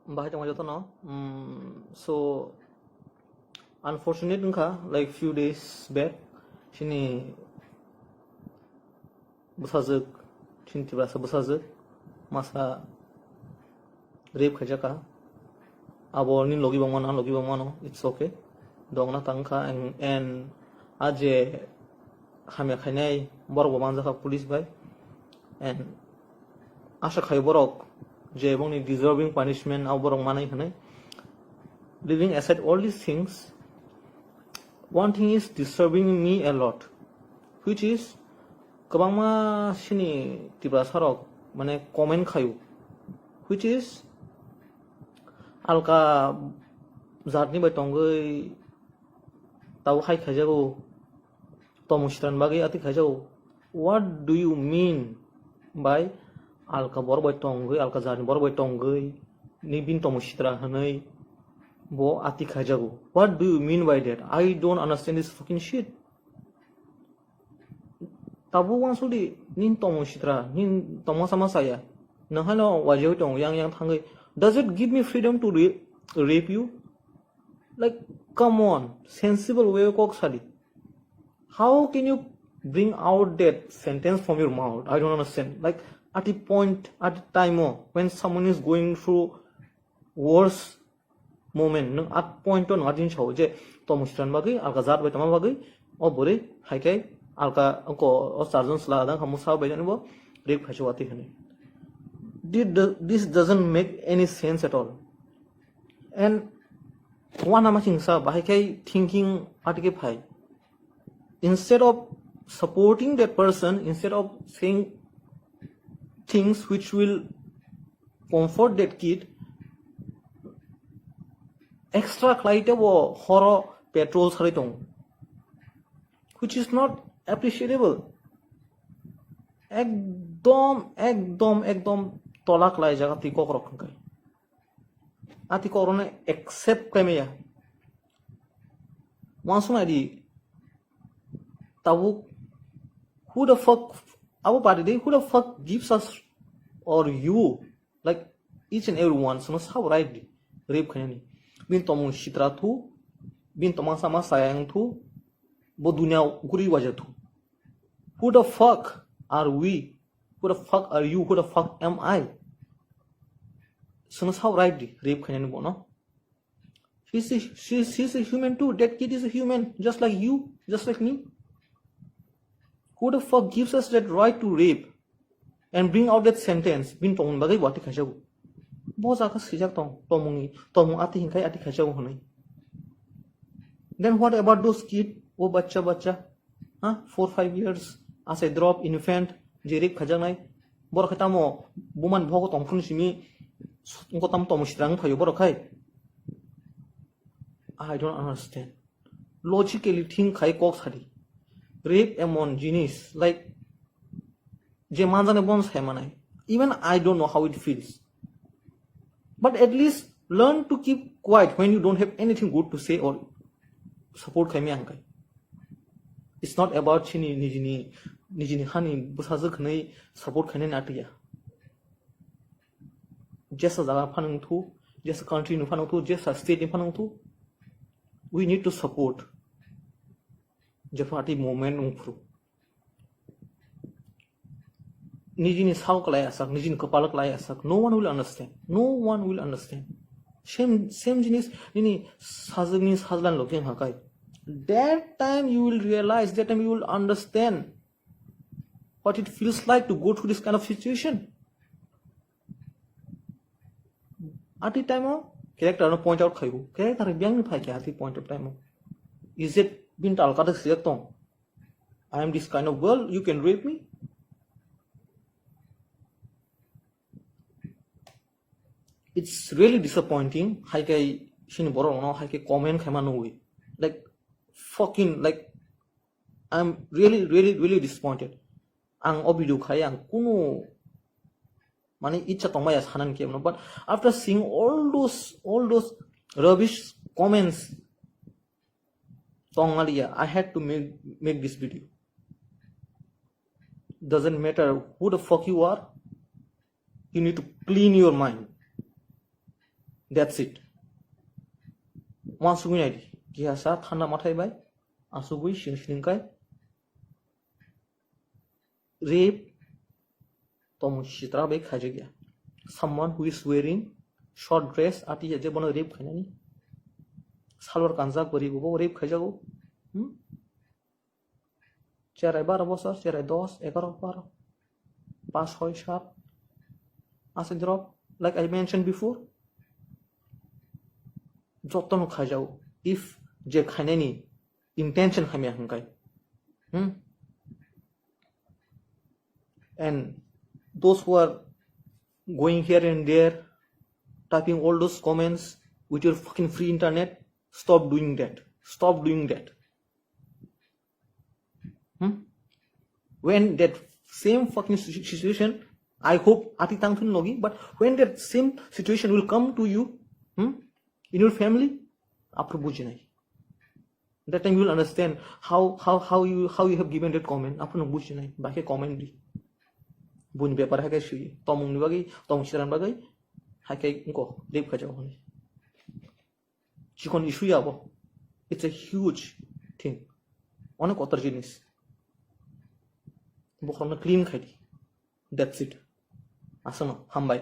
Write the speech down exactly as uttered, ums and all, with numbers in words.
Bahai tongma jotono. Mm, so, unfortunate wngkha, like, few days back, chini bwsajwk, chini Tiprasa bwsajwk, masa rape khaijakha. Abo ni logi bangmano, ang logi bangmano, it's okay. Dongna tangkha, and, and a je hamya khainai borok bo manjakha police bai. And asa khai borok je bongni deserving punishment abo borok manai hwnwi. Leaving aside all these things, one thing is disturbing me a lot, which is kwbangma chini Tiprasa rok mane comment khaio, which is alka jatni bai tongwi tabo hai khaijago, tomung sitran bagwi ati khaijago. What do you mean by alka borok bai tongwi, alka jatni borok bai tongwi, ni bin tomung sitra hwnwi bo ati khaijago? What do you mean by that? I don't understand this fucking shit. Tabuk wansukdi, nini tomung sitra, nini tomung sama saya. Nang haino wajiwi tongo, yang yang thangwi. Does it give me freedom to ra-, rape you? Like, come on, sensible way kok sadi. How can you bring out that sentence from your mouth? I don't understand. Like, at the point, at the time, oh, when someone is going through worse moment, nung at point to nung at din sao je tomung sitran bagwi, alka jat bai tama bagwi, o bwrwi hai khe alka ko o charjon sla dang khamu sao bai jani bo rape khaisa wati hwnwi. Thi-, this doesn't make any sense at all. And wana ma chingsa bahai khai thinking atike phai. Instead of supporting that person, instead of saying things which will comfort that kid, extra khlai tebo horo petrol sari tong, which is not appreciable. Ekdom, ekdom, ekdom tola khlai jaga twi kokrok hwnkhai. Ati kokrokno accept khlai maya. Wansuk nai di, tabuk, who the fuck, abo pari de, who the fuck gives us or you, like, each and every one, sono sabo right di, rape khainani. Bin tomung sitra thu, bin tomang sama sayang thu, bo dunia guri waja thu. Who the fuck are we? Who the fuck are you? Who the fuck am I? Sono sabo right di, rape khainani bono. She's a, she's, she's a human too. That kid is a human, just like you, just like me. Who the fuck gives us that right to rape and bring out that sentence? Bin tongmung bagwi wati khaisa bo. Bo jaga swijak tong, tongmungni, tongmung ati hinkhai ati khaisa bo hwnwi. Then what about those kid? O bachcha bachcha, ha, four five years, asai drop, infant, je rape khajaknai. Borok khe tamo bumani bohogo tongphuru simi, wngkha tamo tomung sitra wng phaio borok khai. I don't understand. Logically think khai kok sadi. Rape emon jinis, like, je manjani bon sai manai. Even I don't know how it feels. But at least learn to keep quiet when you don't have anything good to say or support khai maya hwnkhai. It's not about chini nijini, nijini hani bwsajwk hwnwi support khainani atwya. Jesa jaga phano wngthu, jesa country ni phano wngthu, jesa state ni phano wngthu, we need to support. Jephru ati movement wngphru. Nijini sao klai asak, nijini kwpal klai asak, no one will understand. No one will understand. Same, same jinis, nini sajwkni sajlan logi wngkha kai. That time you will realize, that time you will understand what it feels like to go through this kind of situation. Ati time o character no point out khaibo. Character biyang ni phai khe ati point of time o. Is it bin tal kata sijak tong? I am this kind of girl, you can rape me? It's really disappointing. Hai kai sini borok no hai kai comment khaima nugwi. Like, fucking, like, I'm really, really, really disappointed. Ang o video khai ang kunu mane icha tongmaya sanan khe no, but after seeing all those, all those rubbish comments, tongmaliya, I had to make, make this video. Doesn't matter who the fuck you are, you need to clean your mind. That's it. Uansugwi naidi, kihasa thanda mathai bai asugwi sini sini kai rape tongmung sitra bai khaijakya. Someone who is wearing short dress, ati je bono rape khainani. Salwar kanjak bo rape, bo rape khaijago. Hmm? Cherai baro bosor, cherai dos, egaro, baro, pas, soi, sat. Aswk drop, like I mentioned before. Jotono khaijago. If je khainani intention hamya hwnkhe. Hmm? And those who are going here and there, typing all those comments with your fucking free internet, stop doing that. Stop doing that. Hmm? When that same fucking si- situation, I hope ati tangthun logi, but when that same situation will come to you, hmm, in your family, apro bujinai. That time you will understand how how how you how you have given that comment. Apno bujinai, baikhe comment di. Bun bepar haikhe sui, tomung ni bagwi, tomung siran bagwi, haikhe inko rape khaijak hwnwi. Chikon issue ya bo. It's a huge thing. Onek kotor jinis. Bokhorokno clean khai di. That's it. Asano, hambai.